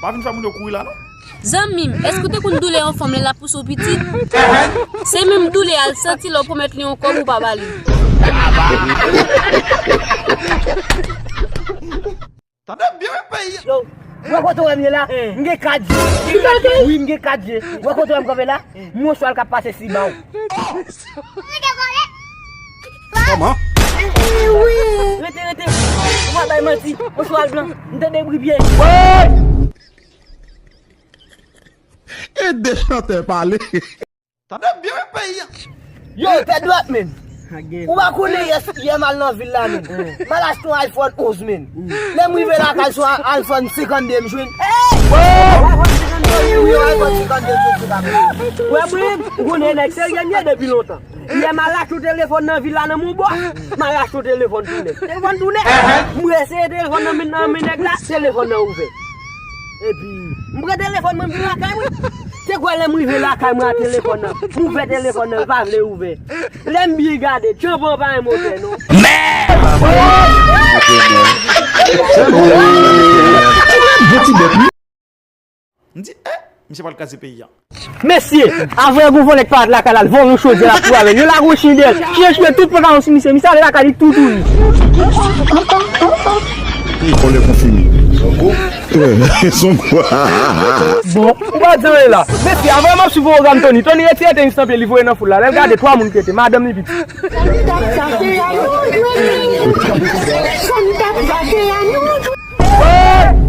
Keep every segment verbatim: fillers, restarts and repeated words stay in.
Pa vin fè moun yo kouri la non. Zanmi m, èske w te konn doulè yon fanm lè l ap pouse w pitit? Se menm doulè a l santi lè w pwomèt li yon kòb ou pa ba li. Tande byen wi peyi a. Yo, wè kote w wè m ye la? M gen kat je. Wi, m gen kat je. Wè kote w wè m kanpe la? M wè yon chwal k ap pase si ba w. Kòman? Rete, rete. Ou pa bay manti. Yon chwal blan. M tande bri pye. E de chantè pale. Tande byen wi peyi a. Yo, tèt dwat, men. Ou pa konnen yè, yè m al nan vil la, men. M al achte yon iPhone onz, men. Lè m rive lakay, se yon iPhone senkannde m jwenn. Ey! Yon iPhone senkannde m jwenn sou kamera. Wè, mwen, ou konnen nèg serye m ye depi lontan. Yè m al achte yon telefòn nan vil la nan Monbò. M al achte yon telefòn tou nèf. Telefòn tou nèf. Mwen eseye telefòn nan men, nan men nèg la, telefòn nan ouvè. Epi, m pran telefòn mwen, m vin lakay mwen. Se kwè lè m rive lakay mwen a telefòn nan, m ouvè telefòn nan, li pa vle ouvè. Lè m byen gade, tchanpan pa yon motè non. M di, eh, misye pral kraze peyi a. Mesye, avè gon vòlè k parèt lakay la, l vòlè yon chodyè la pou avè l. Yo lage yon chen dèyè l. Chen chwe tout pantalon sou misye, misye ale lakay li tou tou li. Vòlè konfime. Bon, ou pa di anyen la. Mesye, avè m ap swiv pwogram Tony. Tony retire tenis nan pye li voye nan foul la. Lè l gade twa moun ki rete, madanm li pitit.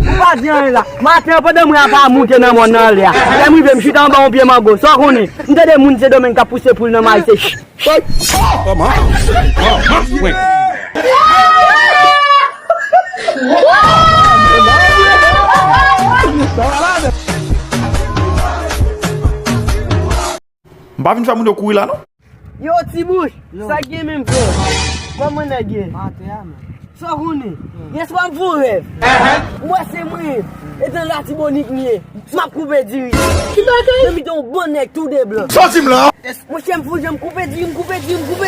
Ou pa di anyen la. Maten an, pandan mwen ap moute nan mòn nan anlè a, lè m rive, m chita anba yon pye mango. Sa w konnen? M tande moun Sendomeng k ap pouse poul nan mayi, se ch, ch. M pa vin fè moun yo kouri la non. Yo, ti bouch, sa k gen menm, frè? Kòman nèg ye? Sa w konnen? Yèswa m fè yon rèv. M wè se mwen. E nan Latibonit m ye. M ap koupe diri. Ki bagay? Nan mitan yon bann nèg tou de blan. Sa w di m la? Monchè, m fou jan m koupe diri, m koupe diri, m koupe.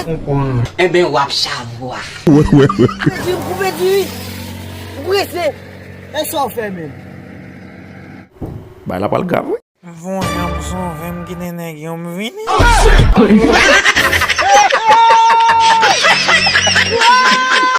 Enben, w ap chavwa. Koupe diri, m koupe diri. M prese. E sa w fè menm? Bagay la pral grav, wi. M fè yon jan pou sove m kite nèg yo m vini.